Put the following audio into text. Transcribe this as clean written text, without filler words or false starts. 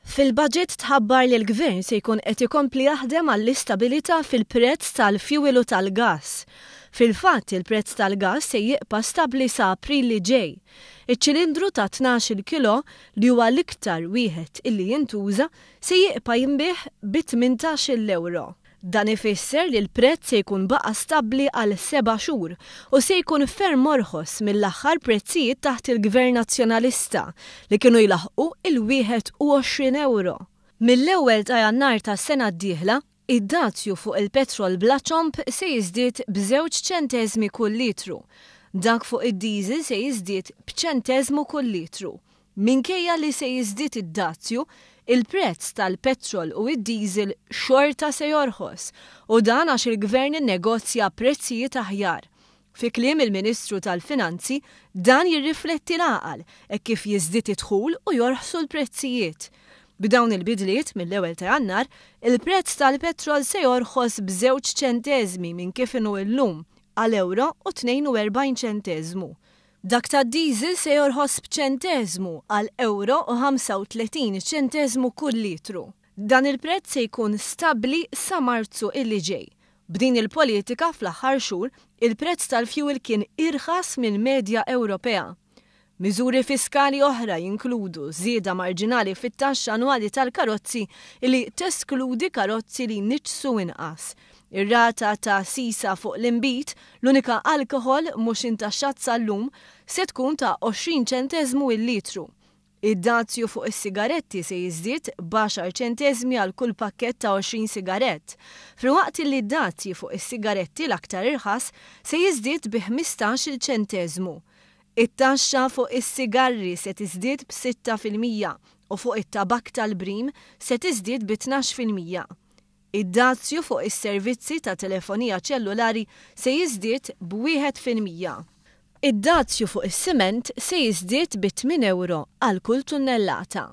Fil-budget tħabbar li l-Gvern se jkun qed ikompli jaħdem għall-istabilità fil-prezz tal-fjuwil u tal-gass. Fil-fatt, il-prezz tal-gass se jiqpa' stabbli sa April li ġej. Iċ-ċilindru ta' 12-il kilo, li huwa l-iktar wieħed illi jintuża, se jiqpa' jinbiegħ bi 18-il ewro. Dan ifisser li l-prezz se jkun baqa' stabbli għal seba' xhur u se jkun ferm orħos mill-aħħar prezzijiet taħt il-Gvern Nazzjonalista li kienu jlaħħqu il-21 ewro. Mill-ewwel ta' Jannar tas-sena d-dieħla, id-dazju fuq il-petrol bla ċomb se jiżdied b'żewġ ċenteżmi kull litru. Dak fuq id-diesel se jiżdied b'ċenteżmu kull litru. Minkejja li se jiżdied id-dazju, il-prezz tal-petrol u d-diesel xorta se jorħos u dan għax il-Gvern innegozja prezzijiet aħjar. Fi kliem il-Ministru tal-Finanzi, dan jirrifletti l-għaqal hekk kif jiżdied id-dħul u jorħsu l-prezzijiet. B'dawn il-bidliet, mill-ewwel ta' Jannar, il-prezz tal-petrol se jorħos b'żewġ ċenteżmi minn kif inhu llum, għal ewro u 42 ċenteżmu. Dak tad-diesel se jorħos b'ċenteżmu għal ewro u 35 ċenteżmu kull litru. Dan il-prezz se jkun stabbli sa Marzu illi ġej. B'din il-politika fl-aħħar xhur, il-prezz tal-fjuwil kien irħas mill-medja Ewropea. Miżuri fiskali oħra jinkludu żieda marġinali fit-taxxa annwali tal-karozzi li teskludi karozzi li jniġġsu inqas. Ir-rata ta' sisa fuq l-inbid, l-unika alkoħol mhux intaxxat sal-lum, se tkun ta' 20 ċenteżmu il-litru. Id-dazju fuq is-sigaretti se jiżdied b'għaxar ċenteżmi għal kull pakkett ta' 20 sigarett, filwaqt li d-dazji fuq is-sigaretti l-aktar irħas se jiżdied bi 15-il ċenteżmu. It-taxxa fuq is-sigarri se tiżdied b'6% u fuq it-tabakk tal-brim se tiżdied bi 12%. Id-dazju fuq is-servizzi ta' telefonija ċellulari se jiżdied b'1%. Id-dazju fuq is-siment se jiżdied bi tmien ewro għal kull tunnellata.